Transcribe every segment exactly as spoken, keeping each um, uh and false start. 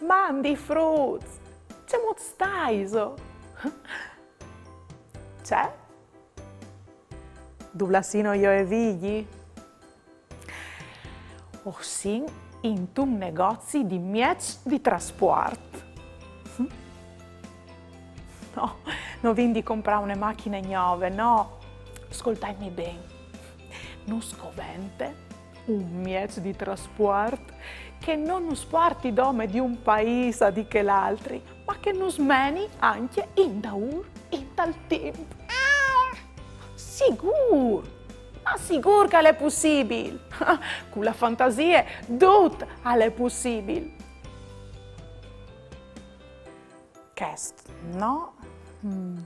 Mandi fruts! Cemût staiso? Ce? Dulà sino jo e Vigji? O sin intun negozi di mieçs di traspuart. No, no vin di comprâ une machine gnove, no. Scoltaitmi ben. Nus covente un mieç di traspuart che no nus puarti dome di un paîs a di chel altri, ma che nus meni ancje indaûr intal timp. Sigûr! Ma sigûr che al è pussibil! Cu la fantasie dut al è pussibil! Chest no. Mm.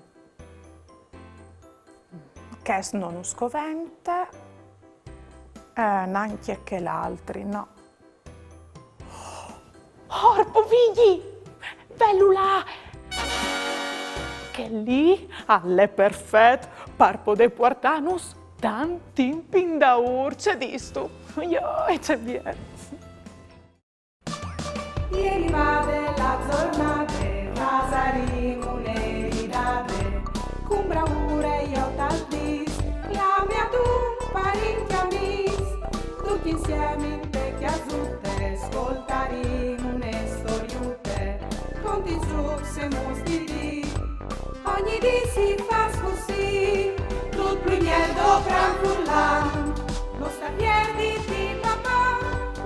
Chest no nus covente. Eh, nancje chel altri, no. Orpo, Vigji! Velu là! Chel li al è perfet par podê puartânus tant timp indaûr, ce distu? Joi, ce biel! Ieri vade la zornade, vasarìn une ridade, cun braure jo tal dîs, clami a dun parint e amîs, ducj insiemi inte cjasute, scoltarìn une storiute, conti zûcs e muts di dì. Ogni dì si fâs cussì, dut plui biel dopran furlan. No sta pierditi, mamà,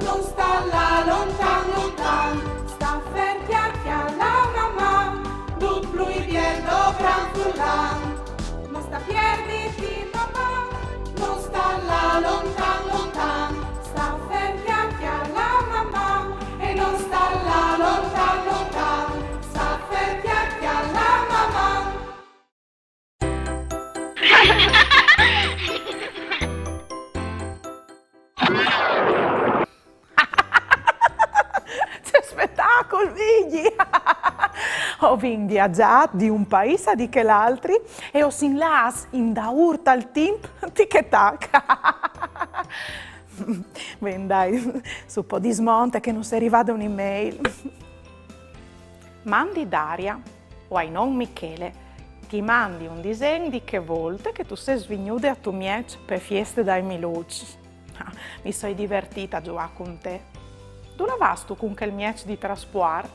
no sta lâ lontan, lontan. Sta fer, cjale, cjale, mamà, dut plui biel dopran furlan. No sta pierditi, mamà, no sta lâ lontan, lontan. Sta fer, cjale, cjale, mamà, e no sta lâ lontan, lontan. Sta fer, cjale, cjale, mamà. Ce spetacul, Vigji! O vin viazât di un paîs a di chel altri e o sin lâts indaûr tal timp, tic e tac. Ben, dai, sù po, dismonte che nus è rivade une mail. Mandi Daria, o ai non Michele, ti mandi un disen di chê volte che tu sês vignude a Tumieç pe fieste dai Miluçs. Ah, mi soi divertît a zuiâ cun te. Dulà vâstu cun chel mieç di traspuart?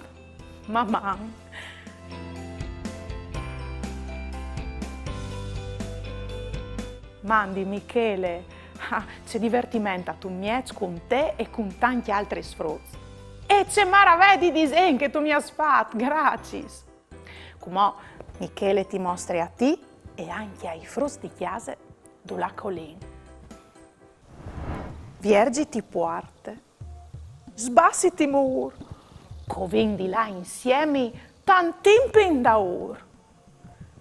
Maman! Mandi Michele, ah, ce divertiment a Tumieç cun te e cun tancj altris fruts. E ce maravee di disen che tu mi âs fat, graciis! Cumò Michele ti mostre a ti e ancje ai fruts di cjase dulà che o lin. Vierziti puarte, sbassiti mûr, che o vin di lâ insiemi tant timp indaûr.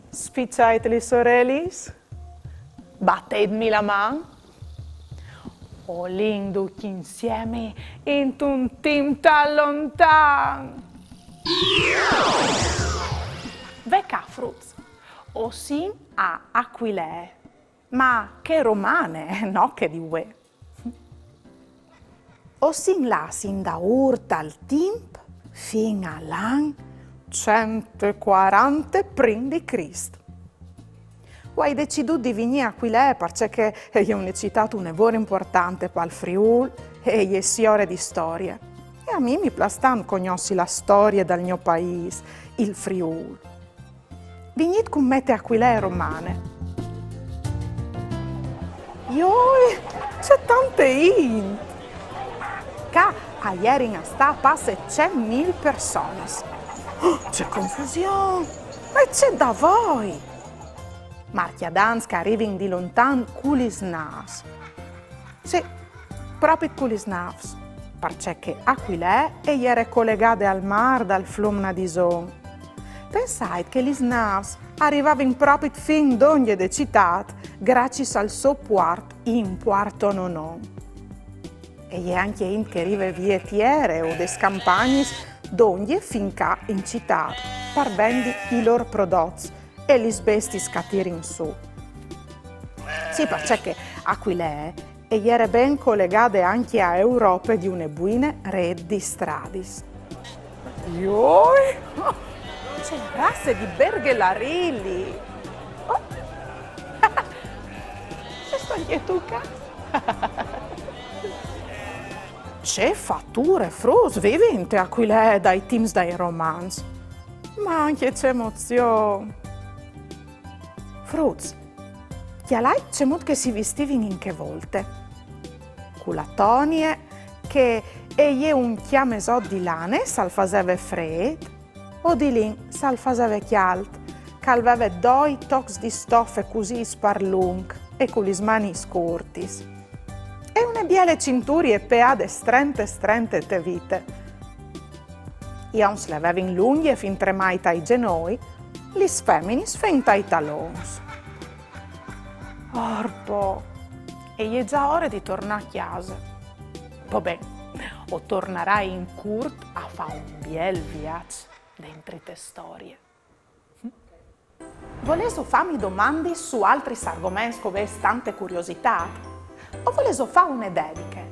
Spiçait lis orelis, batêtmi la man, o lin ducj insiemi intun timp tant lontan. Ve ca fruts, o sin a Aquilee, ma chê romane, no chê di vuê. O sin lâts indaûr tal timp fin al an cent e cuarante prin di Crist. O ai decidût di vignî a Aquilee parcè che e je une citât une vore impuartante pal Friûl e e je siore di storie. E a mi mi plâs tant cognossi la storie dal gno paîs, il Friûl. Vignît cun me te Aquilee romane. Joi, ce tante int! Ca a jerin a stâ passe cent mil personis. Oh, ce confusion! E ce davoi! Marcjadants che a rivin di lontan cu lis nâfs. Sì, propit cu lis nâfs, parcè che Aquilee e jere colegade al mâr dal flum Nadison. Pensait che lis nâfs a rivavin propit fin dongje de citât graciis al so puart impuartononon. E je ancje int che e rive vie tiere o des campagnis dongje fin ca in citât par vendi i lôr prodots e lis bestiis che a tirin sù. Sì, parcè che Aquilee e jere ben colegade ancje a Europe di une buine rêt di stradis. Joi! Ce raze di berghelari li! Oh! Ce sto ancje tu ca? Ce fature, fruts, vivi inte Aquilee dai timps dai romans! Ma ancje ce emozion! Fruts, cjalait cemût che si vistivin in chê volte. Cu la tonie, che e je un cjamesot di lane, se al faseve frêt, o di lin, se al faseve cjalt, che al veve doi tocs di stofe cusîts par lunc e cu lis manis curtis. E une biele cinturie peade strente strente te vite. I oms le vevin lungje fin tremai tai zenoi, lis feminis fin tai talons. Orpo, e je za ore di tornâ a cjase. Va ben, o tornarai in curt a fâ un biel viaç dentri te storie. Volêso fâmi domandis su altris argoments che o vês tante curiositât? O volêso fâ une dediche?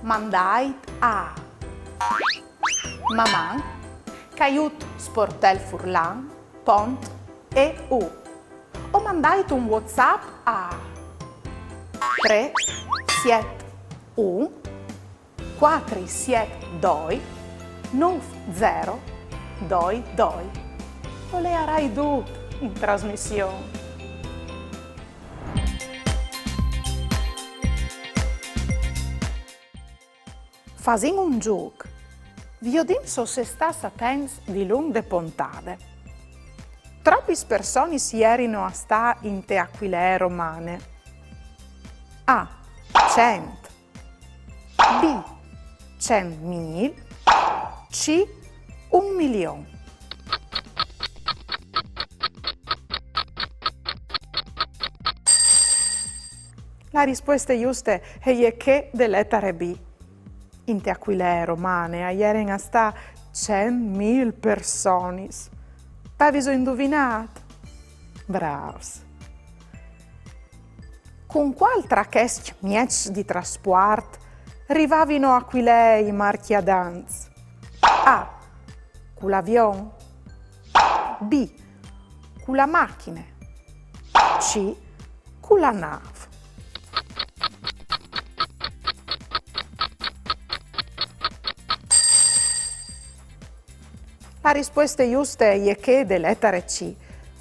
Mandait a maman caiut sportelfurlan pont eu o mandait un WhatsApp a trê siet un cuatri siet doi nûf zero doi doi. O leiarai dut in trasmission. Fasìn un zûc. Viodìn se o sês stâts atents dilunc de pontade. Tropis personis jerino a stâ inte Aquilee romane? A. Cent. B. Cent mil. C. Un milion. La rispueste juste e je chê de letare B. Inte Aquilee romane a jerin a stâ cent mil personis. Vêso induvinât? Brâfs! Cun cuâl tra chescj mieçs di traspuart rivavino a Aquilee i marcjadants? A. Cul avion. B. Cu la machine. C. Cu la nâf. La rispueste juste e je chê de letare C,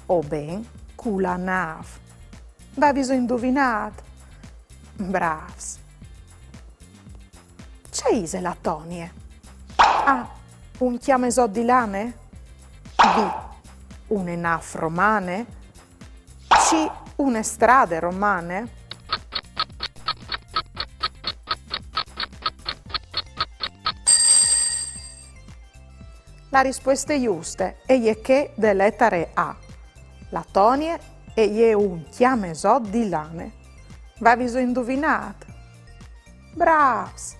o ben, cu la nâf. Vêso induvinât? Brâfs! Ce ise la tonie? A. Un cjamesot di lane? B. Une nâf romane? C. Une strade romane? La rispueste juste e je chê de letare A. La tonie e je un cjamesot di lane. Vêso induvinât? Brâfs!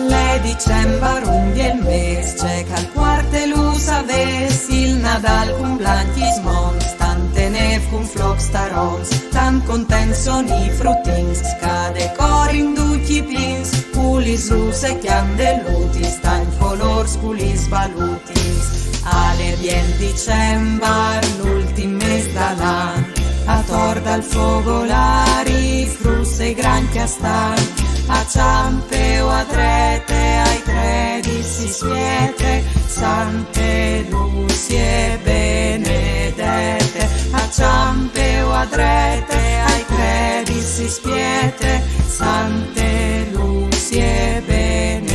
L'è dicembar, un biel mês, ce che al puarte lu savês, il Nadâl cun blancjis monts, tante nêf cun flocs tarons, tant contents son i frutins, ca decorin ducj i pins, cu lis lûs e cjandelutis, tancj colôrs cu lis balutis. Al è biel dicembar, l'ultin mês dal an, ator dal fogolâr i fruts e grancj a stan, a cjampe o a drete, ai credis si spiete, Sante Lucie benedete, a cjampe o a drete, ai credis si spiete, Sante Lucie benedete.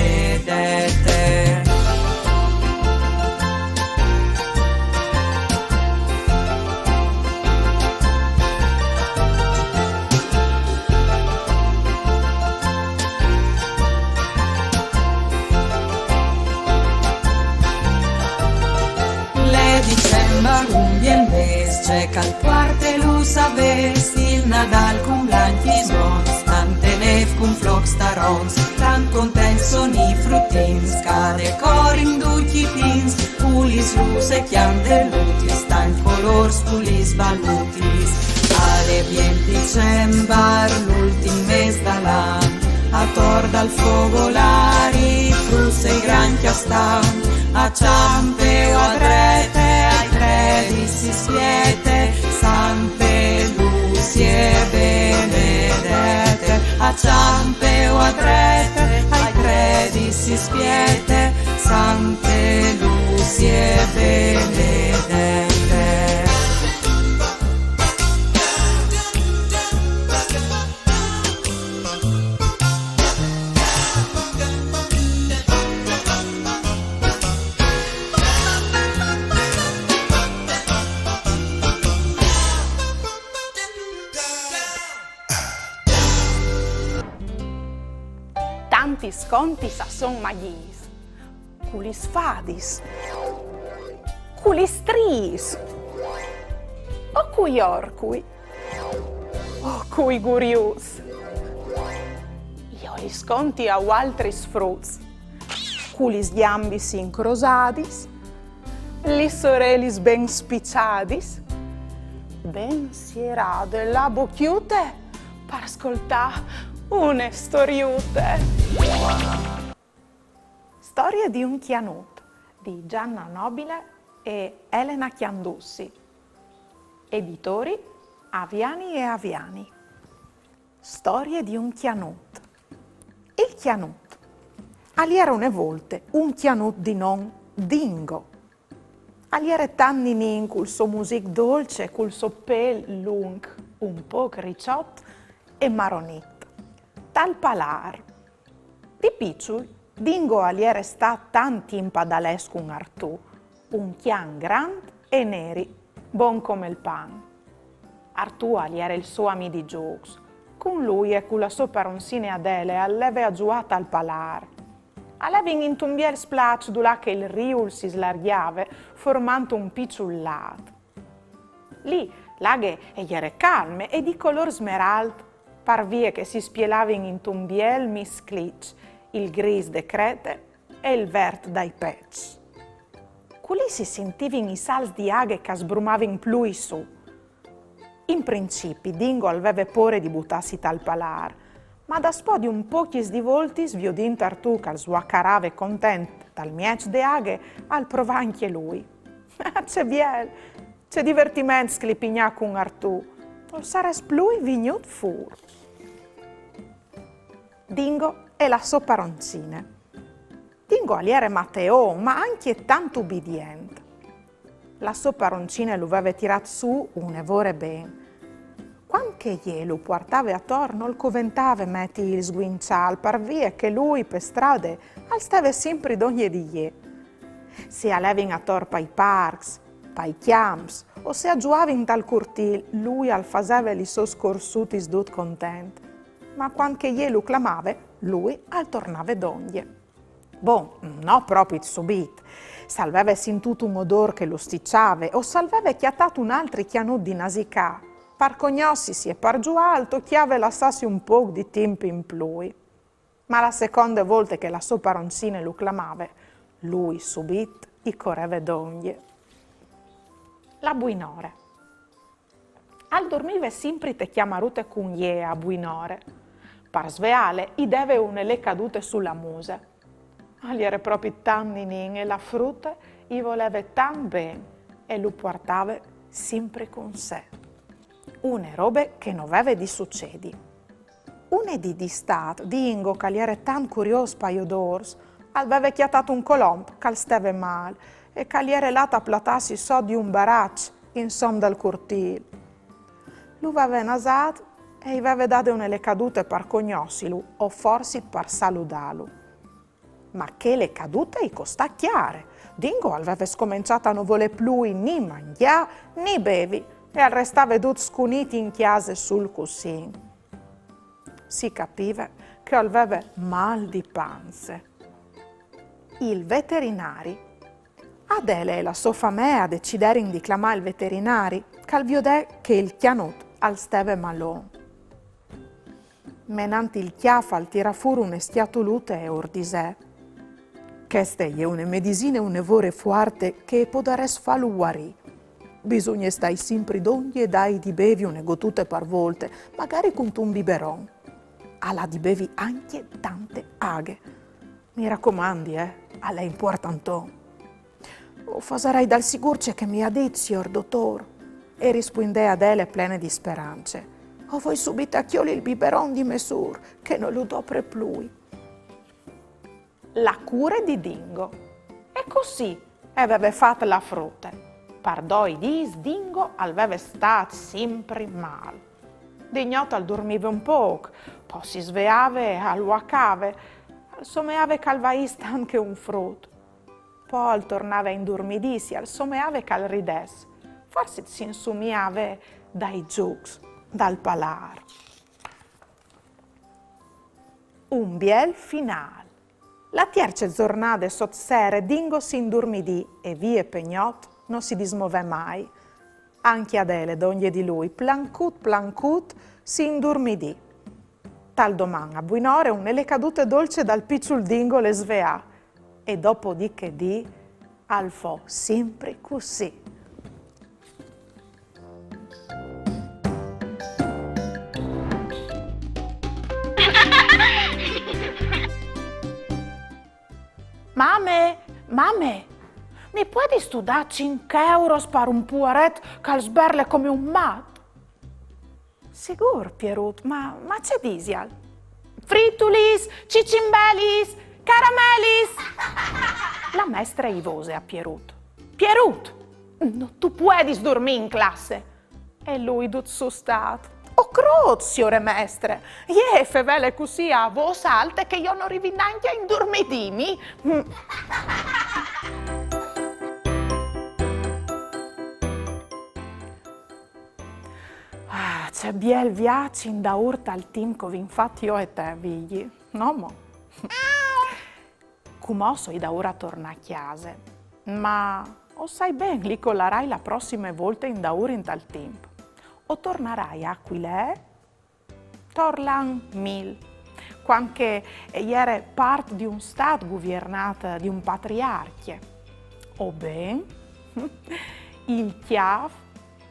Che al puarte lu savess il Nadal cun blancj sbons, tante nêf cun flocs tarons, tant contents son i frutins, ca decorin ducj i pins, cu lis lûs e cjandelutis, tant colôrs cu lis balutis. Al è bien dicembar, l'ultin mês dal an, ator dal fogolâr i fruts e i grancj a stan, a çampe o a drete, ai predis si spiete, Sante Lucie benedete, a çampe o a drete, ai predis si spiete, Sante Lucie benedete. Tantis contis a son magjis, cu lis fadis, cu lis striis, o cui orcui, o cui guriuts. Jo lis conti a vualtris fruts, cu lis gjambis incrosadis, lis orelis ben spiçadis, ben sierade la bocjute par scoltâ une storiute. Storie di un cjanut di Gianna Nobile e Elena Chiandussi. Editori Aviani e Aviani. Storie di un cjanut. Il cjanut. Al jere une volte un cjanut di non Dingo. Al jere tant ninin cul so music dolç, cul so pêl lunc, un pôc riçot e maronit. Tal palâr. Di piçul, Dingo al jere stât tant timp adalès cun Artù, un cjan grant e neri, bon come il pan. Artù al jere il so amì di zûcs. Cun lui e cu la sô paroncine Adele al leve a zuâ tal palâr. A levin intun biel splaç dulà che il riul si slargjave, formant un piçul lât. Li, la aghe e jere calme e di colôr smeralt, par vie che si spielavin intun biel miscliç, il grîs de crete e il vert dai peçs. Culì si sintivin i salts di aghe che a sbrumavin plui sù. In principi Dingo al veve pôre di butâsi tal palâr, ma daspò di un pocjis di voltis, viodint Artù che al svuacarave content tal mieç de aghe, al provà ancje lui. Ce biel! Ce divertiment sclipignâ cun Artù! Nol sarès plui vignût fûr. Dingo e la sô paroncine. Dingo al jere mateon, ma ancje tant ubidient. La sô paroncine lu veve tirât sù une vore ben. Cuant che jê lu puartave ator, nol coventave meti il sguinçâl, par vie che lui pe strade al steve simpri dongje di jê. Se a levin ator pai parcs, pai cjamps, o se a zuavin tal curtîl, lui al faseve lis sôs corsutis dut content. Ma cuant che jê lu clamave, lui al tornave dongje. Bon, no propit subit. Se al veve sintût un odôr che lu stiçave o se al veve cjatât un altri cjanut di nasicâ, par cognossisi e par zuâ al tocjave lassâsi un pôc di timp in plui. Ma la seconde volte che la sô paroncine lu clamave, lui subit i coreve dongje. La buinore. Al durmive simpri te cjamarute cun jê a buinore. Par sveâle i deve une lecadute su la muse. Al jere propit tant ninin e la frute i voleve tant ben e lu puartave simpri cun se. Une robe che no veve di sucedi. Une dì di Istât, Dingo, che al jere tant curiôs pai odôrs, al veve cjatât un colomp che al steve mâl e che al jere lât a platâsi sot di un baraç, insom dal curtîl. Lu veve nasât e i veve dade une lecadute par cognossilu, o forsit par saludâlu. Ma chê lecadute i costà cjare. Dingo al veve scomençât a no volê plui ni mangjâ ni bevi e al restave dut scunît in cjase sul cussin. Si capive che al veve mâl di panze. Il veterinari Adele e la sô famee a deciderin di clamâ il veterinari, che al viodè che il cjanut al steve malon. Menant il cjâf al tirà fûr une scjatulute e ur disè: «Cheste e je une medisine une vore fuarte che e podarès fâlu vuarî. Bisugne stâi simpri dongje e dâi di bevi une gotute par volte, magari cuntun biberon. Al à di bevi ancje tante aghe. Mi racomandi, eh, al è impuartanton.» «O fasarai dal sigûr ce che mi à dit, siôr dotôr», e rispuindè Adele plene di sperance. «O voi subit a cjoli il biberon di mê sûr, che no lu dopre plui.» La cure di Dingo. E cussì e veve fat la frute. Par doi dîs Dingo al veve stât simpri mâl. Di gnot al durmive un pôc, po si sveave e al vuacave. Al someave che al vaìs tant che un frut. Po al tornave a indurmidîsi, al someave che al ridès. Forsit si insumiave dai zûcs dal palâr. Un biel finâl. La tierce zornade sot sere Dingo si indurmidì e vie pe gnot no si dismovè mai. Ancje Adele, dongje di lui, plancut plancut, si indurmidì. Tal doman a buinore une lecadute dolce dal piçul Dingo le sveà, e dopo di chê dì al fo simpri cussì. Mame, mame, mi puedistu dâ cinc euros par un puaret che al sberle come un mat? Sigûr, Pierut, ma, ma ce disial? Fritulis, cicimbelis, caramelis! La mestre e vose a Pierut: «Pierut, no tu puedis durmî in classe!» E lui dut sustât: «O crôt, siore mestre, jê e fevele cussì a vôs alte che jo no rivi nancje a indurmidîmi.» Mm. Ah, ce biel viaç indaûr tal timp che o vin fat jo e te, Vigji, no mo? Cumò o soi daûr a tornâ a cjase, ma o sai ben, li che o larai la prossime volte indaûr intal timp. O tornarai a Aquilee tor l'an mil, cuant che e jere part di un stât guviernât di un patriarcje. O ben, il cjâf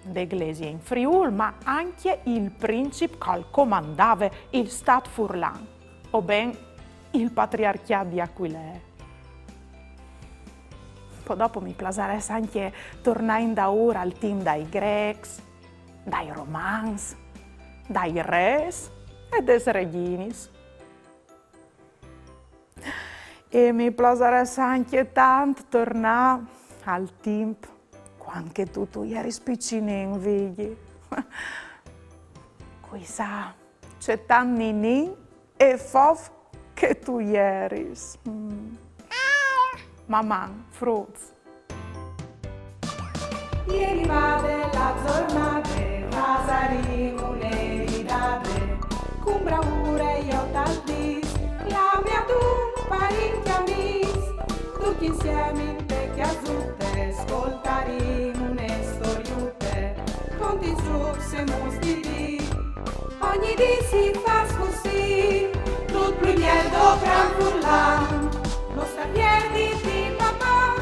de glesie in Friûl, ma ancje il princip che al comandave il stât furlan, o ben il patriarcjât di Aquilee. Po dopo mi plasarès ancje tornâ indaûr al timp dai grêcs, dai romans, dai rês e des regjinis. E mi plasarès ancje tant tornâ al timp cuant che tu, tu jeris piçulin, Vigji. Cui sa ce tant ninin e fof che tu jeris. Mm. Maman, fruts. E rivade la zornade, fasarìn une ridade, cun braure jo tal dîs, clamìn adun parint e amîs, ducj insiemi inte cjasute, scoltarìn une storiute, contizûcs e mus di dì. Ogni dì si fâs cussì, dut plui biel dal cjâf furlan. No sta pierditi, papà,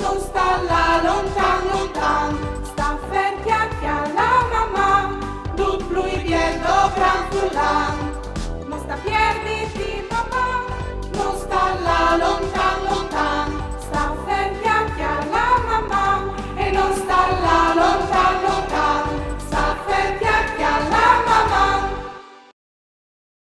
no sta lâ lontan, lontan.